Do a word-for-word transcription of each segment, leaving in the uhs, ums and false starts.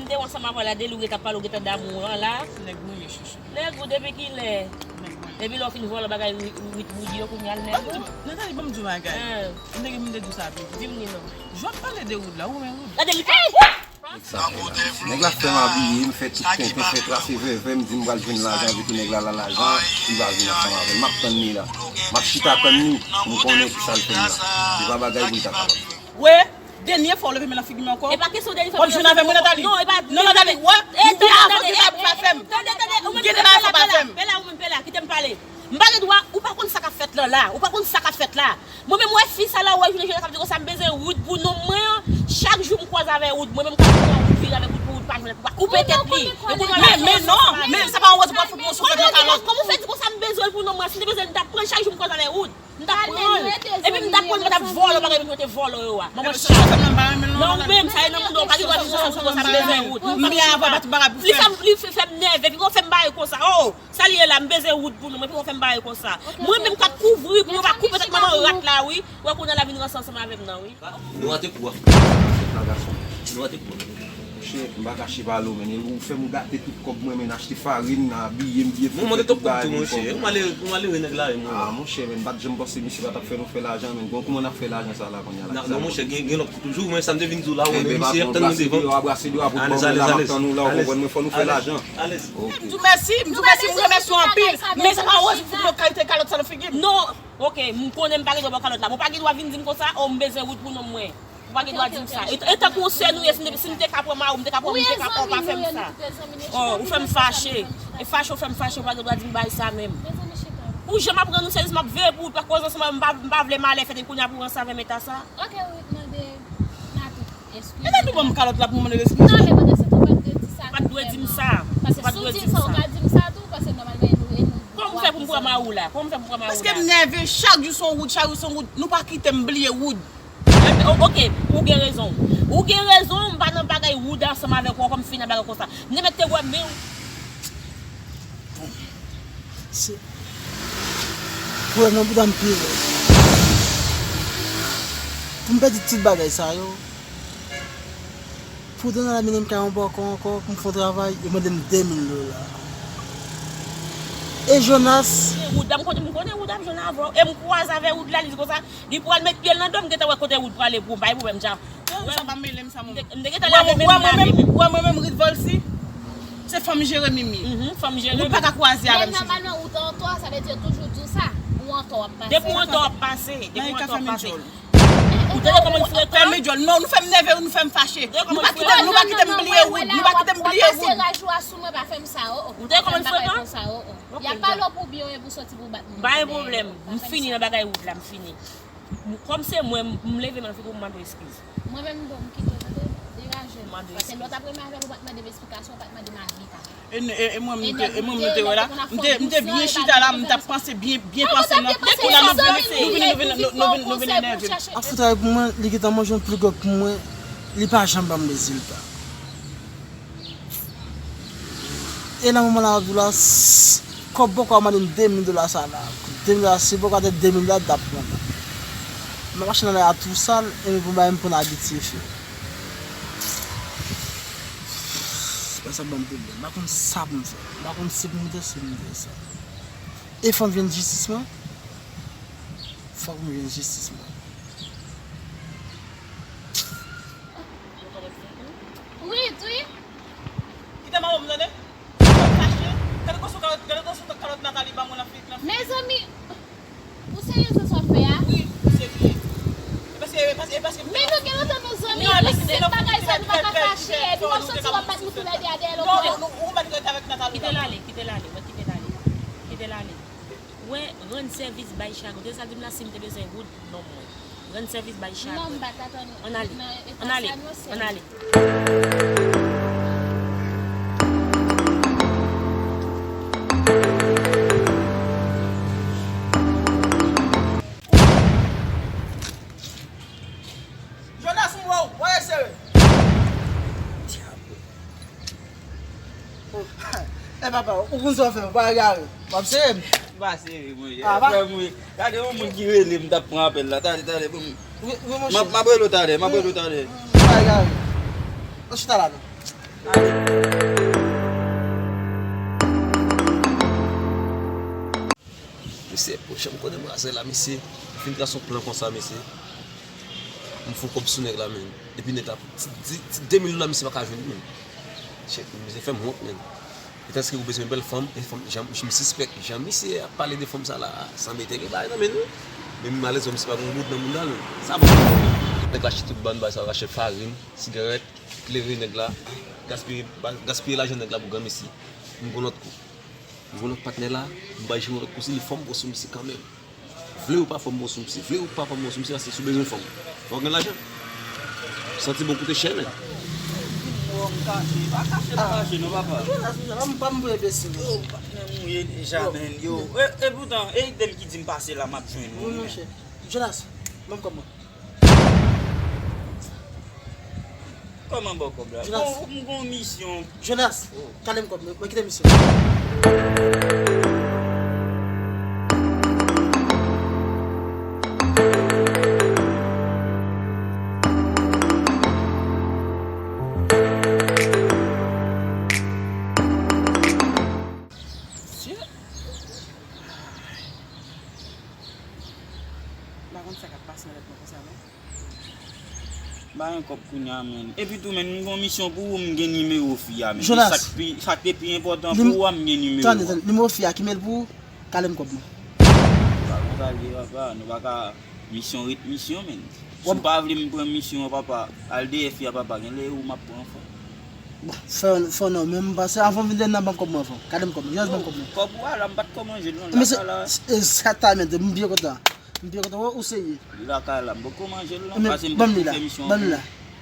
M te ansanm avè w la, de li w gentan pale, w gentan damou an la. Nèg mwen ye chouchou. Nèg ou depi kilè? Nèg mwen. Depi lè w fin vòlò bagay Wi-, Wi-, Woody yo kounye a l nèg ou? Nathalie, ban m di w bagay. Hein. M te gen m te di w sa tou. Di m ni non. Jan w ap pale de Wood la, ou renmen Wood? Gade li. Nèg sa fè la. Nèg la fè m abiye, m fè tout tenten, fè trase vèvè, m di m pral jwenn lajan, epi nèg la la lajan, li pa vin ansanm avè m. M ap tann li la. M ap chita tann li, m konnen ki sa l fè m la. Se pa bagay pou l ta kapab fè. Wè, dènye fwa w leve men nan figi m ankò. E pa kesyon dènye fwa. W ap jwenn avè m wi, Nathalie. Non, e pa. Non, Nathalie, wè, m te avan, kite bagay sa pa fè m. Tande, tande, ou menm pè la, pè la, ou menm pè la, kite m pale. M pa gen dwa, ou pa konn sa k ap fèt lan la, ou pa konn sa k ap fèt la. Mwen menm wè fi sa la, wè jounen jodi a k ap di konsa m bezwen Wood pou nonm mwen an. Chak jou m kwaze avè Wood, mwen menm k ap pran Wood, vire avèk Wood pou Wood pa jwenn, pou pa koupe tèt li. Men, men non, men sa pa yon rezon pou w ap fout yon souflèt nan kalòt. Kòman w fè di konsa m bezwen l pou nonm mwen? Si m te bezwen l, m t ap pran l chak jou m kwaze avè Wood. M t ap pran l. Epi m t ap pran l, m t ap vòlò, bagay mwen te vòlò yo a. Manman chat. Non, ou menm, sa e nan moun ou, pa gen dwa di konsa, konsa m bezwen Wood. M byen avè w, pa tout bagay pou fè m. Li fè m, li fè, fè m nève, epi w fè m bagay konsa. Oh! Sa l ye la, m bezwen Wood pou nou, men pou w fè m bagay konsa. Mwen menm k ap kouvri pou yo pa koupe tèt manman rat la, wi. Wè kounye a l ap vin ranse ansanm avè m nan, wi. Nou rate kou a. Nou rate kou a. Monchè, m pa kache pale w, men ou fè m gate tout kòb mwen, men achte farin, abiye m byen fre, fè tout bagay mwen kòb mwen. Ou malere, ou malere nèg la, mwen. Ah, monchè, men m pa t janm panse misye pa t ap fè nou fè lajan, men gon kouman n ap fè lajan sa la kounye a la. Non, monchè, gen, gen lòt kou toujou, men sa m te vin di w la, ou konnen misye ap tann nou devan. Brase dewa, brase dewa pou kòb mwen la, m ap tann ou la, ou konprann mwen, fò nou fè lajan. Alèz. Ok. M di w mèsi, m di w mèsi, m remèsye w anpil. Men se pa wòz pou yo kalite kalòt sa nan figi m. Non, ok, m konnen m pa gen dwa ba w kalòt la. Bon, pa gen dwa vin di m konsa, oh, m bezwen Wood pou nonm mwen. Ou pa gen dwa di m sa. E, e tankou yon sè nou ye, si m te, si m te ka pran mari w, m te ka pran, m te ka pran, ou pa fè m sa. Oh, ou fè m fache. E fache, ou fè m fache, ou pa gen dwa di m bagay sa menm. Pou jan m ap rann ou sèvis, m ap veye pou ou, pa koze ansanm, m pa, m pa vle malè fèt, epi kounye a pou ranse avè m eta sa. Ok, wi, mande Natou. Eskize. E Natou ban m kalòt la pou mande eskize. Non, men pote se tou pa t dwe di sa. Pa t dwe di m sa. Paske si w di sa, ou ka di m sa tou, paske nòmalman e nou, e nou. Kòman m fè pou m pran mari w la? Kòman m fè pou m pran mari w la? Paske m nève, chak jou se yon Wood, chak jou se yon Wood. Nou pa kite m bliye Wood. Ebyen, o-, ok, ou gen rezon. Ou gen rezon, m pa nan bagay Wood ansanm avèk ou ankò, m fini nan bagay konsa. M te mèt te wè men w. Se pwoblèm nan pou ta m pi rèd. Pou m pèdi tout bagay sa yo. Pou Donald la mennen m kay yon bòkò ankò, pou m fè yon travay, yo mande m de mil dola. E Jonas. Wood la, m konnen, m konnen Wood ap jwenn avè w. E m kwaze avè Wood la, li di konsa, li pral met pye l nan do m, gentan wè kote Wood prale pou m, pa gen pwoblèm, dja. Ou wè sa pa mele m sa, mwen. M te, m te gentan lave men m, lave men m. Ou wè mwen menm, Rit Volcy, se fanm Jeremi m ye. Mhm, fanm Jeremi. Ou pa ka kwaze avè m. Men nòmalman, ou te antò, sa vle di yo toujou di w sa. Ou antò w ap pase. Depi w antò w ap pase. Depi w antò w ap pase. Ou tande kòman l frekan? Fè m djòl. Non, nou fè m nève, nou fè m fache. Nou pa kite, nou pa kite m bliye Wood. Nou pa kite m bliye Wood. Pase raj ou a sou mwen, pa fè m sa, oh, oh. Ou tande kòman l frekan? Y ap pale w pou byen, epi w soti pou bat moun. Pa gen pwoblèm. M fini nan bagay Wood la, m fini. Kòm se mwen, m, m leve m al fouke pou m mande w eskiz. Mwen menm, bon, m kite w, tande, degaje m. Paske lè w t ap renmen avè l, ou pa t mande m esplikasyon, ou pa t mande m avi pa m. E, e, e mwen, m te, e mwen, m te wè la, m te, m te byen chita la, m t ap panse byen, byen panse nan, pou la nou vin, nou vin, nou vin, nou vin, nou vin enève. Ap fout travay pou mwen, li gentan manje yon pli gwòg pou mwen, li pa janm ban m rezilta. E nan moman la, m ap di w la, s-, kòb bòkò a mande m de mil dola sa la. De mil dola, si bòkò a te de mil dola, m t ap pran l. M ap mache nan lari a tou sal, e pou bay m pran abitye fè. Se pa sa ban m pwoblèm. M pa konn sa pou m fè. M pa konn si pou m fè, si pou m fè sa. E fò m jwenn jistis mwen. Fòk m jwenn jistis mwen. Wi, wi. Kite m anwo m tande. Ou fache. Gade gwo sou kalòt, gade gwo sou kalòt Nathalie ban mwen nan fi, nan fi. Mezanmi, ou serye sou sa w fè a? Wi, m serye. E paske, e paske, e paske. Men nou gen lontan nou zanmi, se bagay sa nou pa ka fache, epi w ap soti w ap bat nou tou lè de a dèyè lòt moun. Non, non, ou pa t rete avèk Nathalie. Kite l ale, kite l ale, mwen kite l ale. Kite l ale. Wè, rann sèvis bay chak. Ou tande sa l di m la, si m te bezwen Wood, nonm mwen. Rann sèvis bay chak. Non, m pa t atann. Ann ale. Ann ale. Ann ale. Jonas, m wè w, wè sere. Dyab. E papa, ou konn sa w fè, ou pa egare. W ap sere m. M pa sere, mwen. Ah, pa. Frè mwen, gade yon moun ki rele m, m t ap pran apèl la. Talè, talè, bon. Wi, wi, monchè. M ap, m ap rele w talè, m ap rele w talè. Ou pa egare. Ou chita la, non. Mesye, pwochèn m konnen brasè la, mesye. M fin trase yon plan konsa, mesye. M fè yon kòb sou nèg la, men. Epi nèg la, ti, ti, ti de mil dola, misye pa ka jwenn, men. Chèk, misye fè m wont, men. E tandiske ou bezwen bèl fanm, e fanm, jan, m sispèk, jan misye ap pale de fanm sa la, sanble te gen bagay nan men l, wi. Men malezman, misye pa gen yon goud nan mouda l, men. Sa bon. Nèg la achte tout bann bagay sa, achte farin, sigarèt, klere nèg la, gaspiye, gaspiye lajan nèg la pou granmesi. M gon lòt kou. M gon lòt patnè la, m bay jere yon lòt kou, si li fò m pran sou misye kanmenm. Vle ou pa fò m pran sou misye, vle ou pa fò m pran sou misye, paske si w bezwen fanm, fò w gen lajan. Santi bon koute chè, men. Vin wè m kache, pa kache nan mache non, papa. Jonas, Jonas, pa m, pa m vre enbesil. Yo, patnè m ye deja, men. Yo, e, e poutan, e ide m ki di m pase la, m ap jwenn ou. Wi, monchè. Jonas, ban m kòb mwen. Kòman ba w kòb la? Jonas. Bon, m gon misyon. Jonas, oh, kale m kòb, mwen, mwen kite misyon. Shit. M pa konn sa k ap pase nan tèt mwen konsa, non. Ba yon kòb kounye a, men. Epi tou, men, m gon misyon pou ou, m gen nimewo fi a, men. Jonas. Sa k pi, sa k te pi enpòtan pou ou a, m gen nimewo a. Tande, tande, nimewo fi a, ki men l pou ou, kale m kòb mwen. Pa konn sa l ye, papa, nou pa ka, misyon ret misyon, men. Si w pa vle m pran misyon an, papa, al dèyè fi a, papa, gen lè e ou m ap pran, frè. Bon, fè, fè non, men m panse, anvan m vin dèyè nan ban m kòb mwen, anvan. Kale m kòb mwen, Jonas, ban m kòb mwen. Kòb ou a la, m pa t ko manje l, non, lakay la. Egzakteman, m byen kontan. M byen kontan wè ou serye. Li lakay la, m poko manje l non, pase m poko fè misyon pou ou.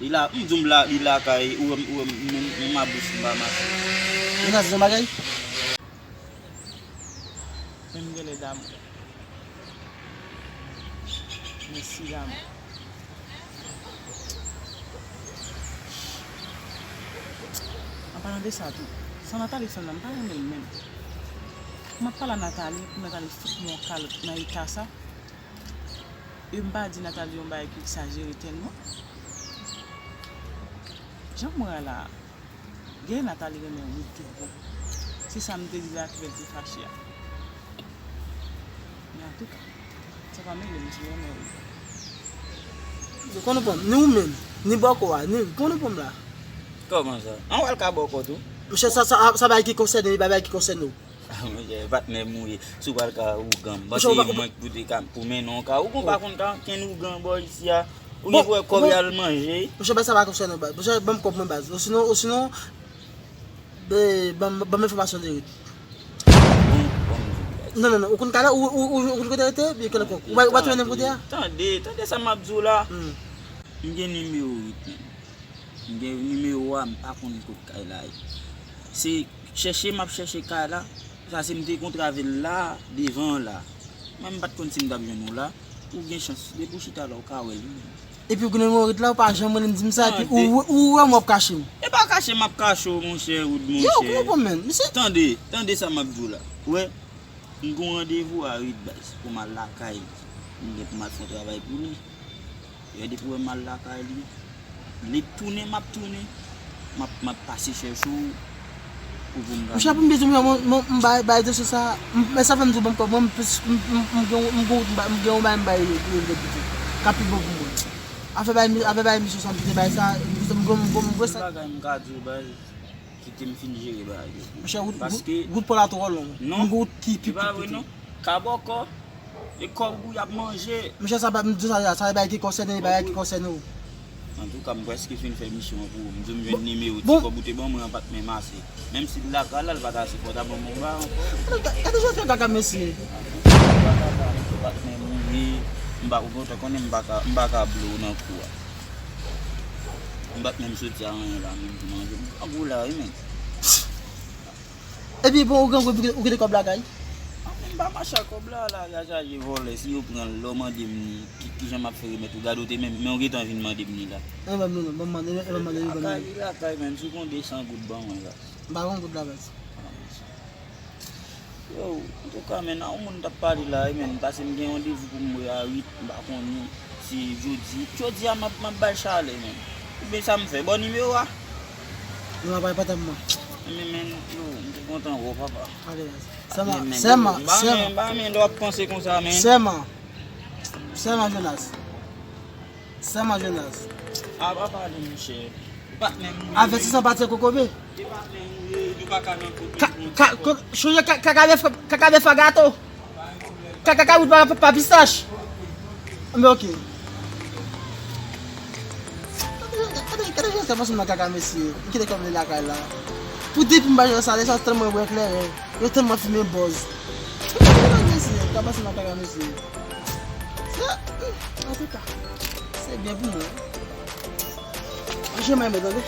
Li la, m di w m la, li lakay, ou wè m, ou wè m, m, m abous, m pa mache. Jonas, se yon bagay? Men m genlè damou. Mèsi damou. An palan de sa tou, sa Nathalie fè m nan, m pa renmen l menm. M ap pale a Nathalie, pou Nathalie fout mwen yon kalòt nan eta sa. E m pa di Nathalie yon bagay ki egzajere tèlman. Jan m wè a la a, gen Nathalie renmen Ruth tout bon. Se sa m te di la ki fè l te fache a. Men antouka, sa pa mele m si l renmen Ruth. Ou konn ou pran m, ni ou menm, ni bòkò a, ni, ou konn ou pran m la. Kòman sa? An w al ka bòkò tou? Monchè, sa, sa, sa bagay ki konsène li, bagay ki konsène w. Ah, monchè, patnè m ou ye. Si w pral ka ougan m, panse e mwen ki pou te ka, pou mennen w ka. Ou gon pa konn ka ankenn ougan bò isi a. Ou gen pou wè kòb y al manje. Monchè, baz, sa pa konsène w, baz. Monchè, ban m kòb mwen, baz. Osinon, osinon, ban m, ban m enfòmasyon de Ruth. Bon, bon, m di w, baz. Non, non, non. Ou konn kale, ou, ou, ou, ou konn kote rete, byen kèlkonk. Ou pa, ou pa tounen menm kote a? Tande, tande sa m ap di w la. M gen nimewo Ruth, men. M gen nimewo a, m pa konn kot kay la ye. Se chèche m ap chèche kay la. Sa se m te kontre avè l la, devan an la. Mwen, m pa t konn si m t ap jwenn ou la. Ou gen chans, depi w chita la, ou ka wè l wi. Epi ou gen nimewo Ruth la, ou pa janm rele m di m sa, epi ou, ou wè m w ap kache m. E pa kache m ap kache w, monchè, Ruth, monchè. Yo, kòman w konprann, men? Mesye. Tande, tande sa m ap di w la. Ou wè, m gen yon randevou a Ruth, baz, pou m al lakay li. M gen pou m al fè yon travay pou li. Yo, depi w wè m al lakay li, lè l tounen, m ap tounen. M ap, m ap pase chèche w pou, pou m ka. Monchè, pou m byen di w, m, m, m bay, bay dosye sa. M, men sa fè m di w ban m kòb mwen, m plis, m, m, m gen, m gen, m gen yon bay m bay yo, yo, yo, yo, k ap pi bon pou mwen. Afè bay, afè bay misye sa, m te bay sa, m gen, m gen, m gen sa. Bagay m ka di w, baz. Kite m fin jere bagay yo. Monchè, wout, wout, wout pa w la twò long. Non. M gen wout ki pi kout. E pa vre non. Ka bòkò. E kòb ou y ap manje. Monchè, sa pa m di sa, sa e bagay ki konsène, e bagay ki konsène w. Antouka, m prèske fin fè misyon an pou ou. M di w m jwenn nimewo ti kòb ou te ban mwen an pa t menm ase. Menm si l lakay la, l pa t ase fò w ta ban mwen yon bagay ankò. Gade, gade jan w fè kaka, mesye. Ou pa ka ba m, ou pa t menm ou ye. M pa, ou gentan konnen m pa ka, m pa ka blow nan kou a. M pa t menm soti a anyen la, menm pou manje. M pa gou la, wi, men. Epi, bon, ou gen, ou gen, ou gen kòb lakay? A, men m pa mache ak kòb la, lari a chaje vòlè. Si yo pran l, lè w mande m ki, kijan m ap fè remèt ou, gade w te menm, men w gentan vin mande m li la. E, ban m li non, ban m mande, e, ban m mande li, ban m mande. Lakay, li lakay, men, si w gon de san goud ban mwen la. M pa gon goud la, baz. Yo, antouka, men, a yon moun t ap pale la, wi, men, pase m gen randevou pou m wè a uit, m pa konnen si jodi, jodi a m ap, m ap bay chalè, men. Oubyen sa m fè, ba w nimewo a? Mwen pa pata mwen. Men, men, yo, m te kontan wè w, papa. Ale, sèman, men, men, sèman, m pa sèman, men, m pa men lè w ap panse konsa, men. Sèman. Sèman, Jonas. Sèman, Jonas. A, pa pale, monchè. Ou pa t menm. Avètisman pa tire kokobe. Ou pa ka nan kote. Ka, ka, ko-, chonje ka, ka, ka, ka, ka fè gato. Kaka kawit pa, pa, pa pistach. Men oke. Gade, gade, gade jan sa pase nan kaka mesye. Li kite kòm li lakay la. Pou depi m pa jwenn sa, lè sa tèlman bwè kleren. Yo tèlman fimen bòz. Gade mesye, sa pase nan kaka mesye. Sa, antouka, se byen pou mwen. Manje mwen, tande.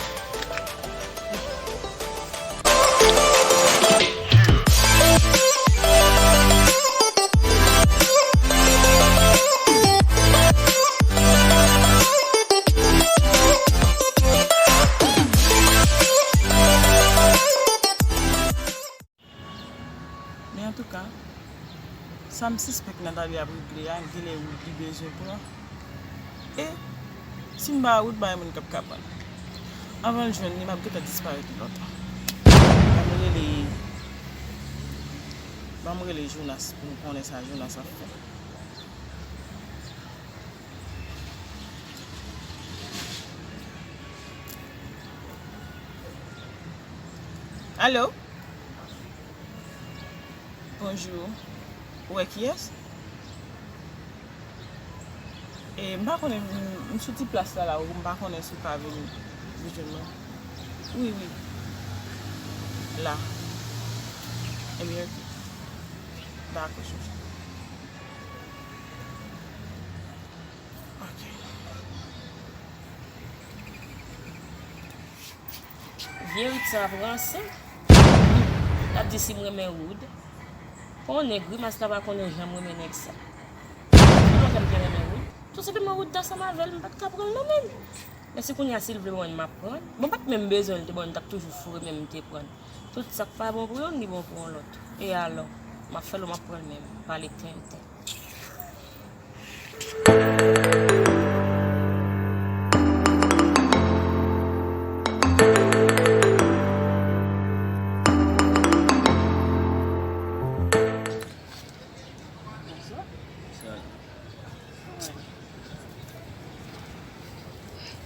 Men antouka, sa m sispèk Nathalie ap regle a, genlè Wood li bezwen pran. E si m ba Wood, bay moun k ap ka pran l. Anvan l jwenn li, m ap gentan disparèt lòt. Ban m rele, ban m rele Jonas pou m konnen sa Jonas ap fè. Alo? Bonjou. Ou wè kiyès? E, m pa konnen, m, m sou ti plas la, la, ou m pa konnen si w ka vin, vin jwenn mwen. Wi, wi. La. Ebyen, oke. Dakò, chouchou. Ok. Vye Wood sa ap ranse. L ap di si m renmen Wood. Konnen grimas la pa konnen jan m renmen nèg sa. Ki lòt m te renmen Wood? Tou senpleman Wood t ansanm avè l, m pa t ka pran l non, menm. Men si kounye a si l vle ban mwen, m ap pran l. Bon, m pa t menm bezwen l, te ban mwen, m t ap toujou foure men m te pran l. Tout sa k pa bon pou youn, li bon pou yon lòt. E alò, m ap fè l ou m ap pran l menm, pale tenten.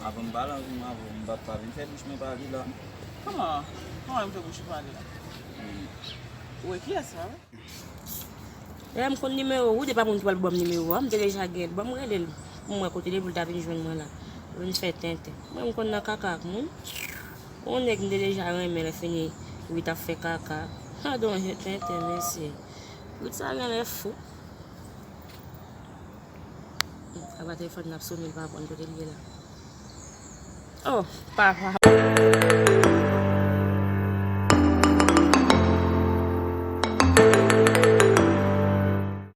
Avan m pale ansanm avè w, m pa t pa vin fè bouch mwen pale la. Kòman? Kòman m fè bouch ou pale la? Wi. Ou wè kiyès la, wi? Lè m konn nimewo Wood, e pa moun ki pral ban m nimewo a, m te deja gen l. Ban m rele l pou m wè kote l ye pou l ta vin jwenn mwen la. Vin fè tenten. Mwen, m konn nan kaka ak moun. Yon nèg m te deja renmen, lè fini, Wood ap fè kaka. Gadon jan tenten, mesye. Wood sa genlè fou. Apa telefòn nan ap sone, l pa konn kote l ye la. Oh, papa.